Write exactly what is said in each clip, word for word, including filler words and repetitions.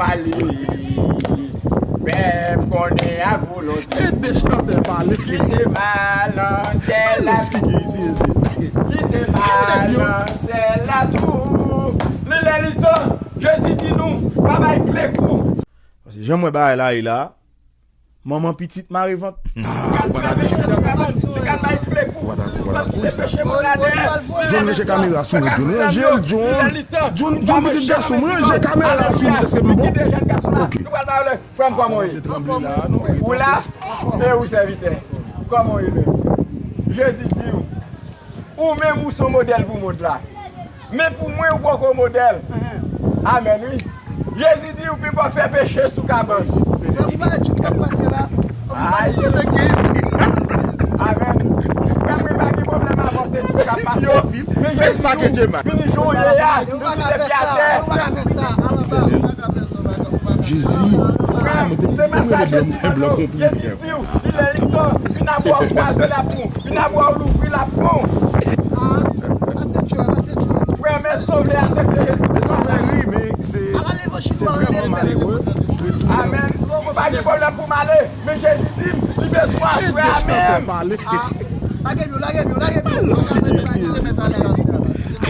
Pale, fè m konnen ak volonte. Ede chantè pale. Kite mal nan syèl la tou. Kite mal nan syèl la tou. Li lè li tan, Jezi di nou, pa bay kle kou. Paske jan m wè bagay la ye la, manman pitit mare vant. Ou pa ta di. Ou pa ta, ou pa ta kwè sa. John, ranje kamera sou mwen, John, ranje l, John. John, John, pitit gason m, ranje kamera sou mwen, èske m bon? Ok. Frè m, kòman w ye? Ou la? E ou, sèvitè? Kòman w ye menm? Jezi di w, ou menm ou se yon modèl pou mond la. Men pou mwen, ou poko modèl. Amèn, wi. Jezi di, ou pi bon fè peche sou kabann. Frè, ou pa wè tchout k ap pase la? Ay. Amèn. Frè mwen, pa gen pwoblèm avanse tchout k ap pase. Men Jezi di, vini jan w ye a, nou sou de pye atè. Ou pa ka fè sa, ou pa ka fè sa. Al anba, ou pa ka fè sa, ou pa ka, ou pa ka. Jezi. Frè, se pa sa Jezi mande w. Jezi di w, li lè li tan, vin abò w kwaze lapon. Vin abò w louvri lapon. Frè m, èske w vle aksepte Jezi Kris? Sa fè ri, men se, se vrèman malere. Amèn. Pa gen pwoblèm pou m ale, men Jezi di m, li bezwen aswè a menm. Lage m yo, lage m yo, lage m yo.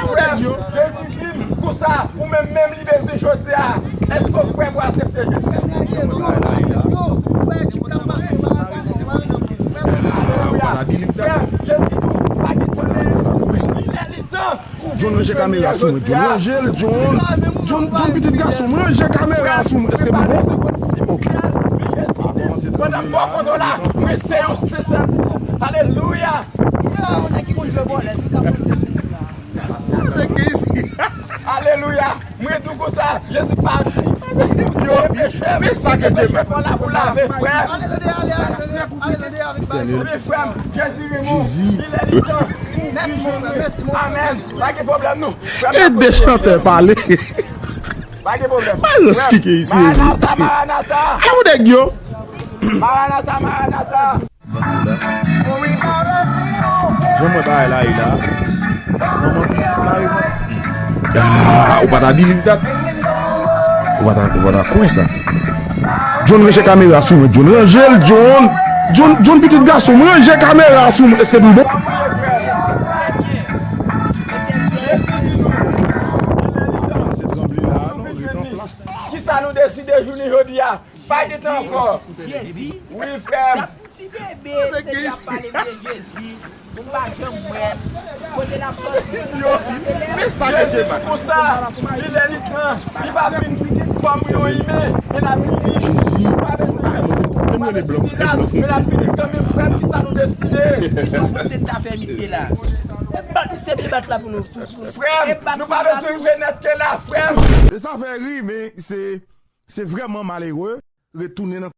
Frè m, Jezi di m, konsa, ou menm menm li bezwen jodi a. Èske w prè pou aksepte Jezi? Frè m, Jezi di w, pa gen pwoblèm. Li lè li tan. John, ranje kamera sou mwen. John, ranje l, John. John, John, pitit gason m, ranje kamera sou mwen. Èske m bon? Ok. Pandan m bò kote w la, mwen se yon sensè pou ou. Alelouya. Alelouya. Mwen di w konsa, Jezi pa di. Se peche m, se peche m la pou lave, frè. Ebyen, frè m, Jezi renmen w. Li lè li tan pou w vin jwenn li. Amèn. Pa gen pwoblèm, non. Ede chantè pale. Pa gen pwoblèm. Maranata, Maranata. Maranata, Maranata. Jan mwen bagay la ye la. Manman pitit mare vant. Ah, ou pa ta believe that. Ou pa ta, ou pa ta kwè sa. John, ranje kamera sou mwen. John, ranje l, John. John, John, pitit gason m, ranje kamera sou mwen. Èske m bon? Se tranble la, non, ret an plas. Kisa nou deside jounen jodi a? Pa gen tan ankò. Jezi. Wi, frè m. Ti bebe, depi ap pale m de Jezi, m pa janm wè l. Kote l ap sòti? Jezi di konsa, li lè li tan, li pa vin kòm yon imen, men l ap vini. Jezi. Ou pa bezwen vin kòm imen, men l ap vini kanmenm, frè m, kisa nou deside? Kisa w panse n ta fè misye la? Bat misye pye bat la pou nou tou. Frè m, nou pa bezwen rive nèt ke la, frè m. E sa fè ri, men se, se vrèman malere. Retounen nan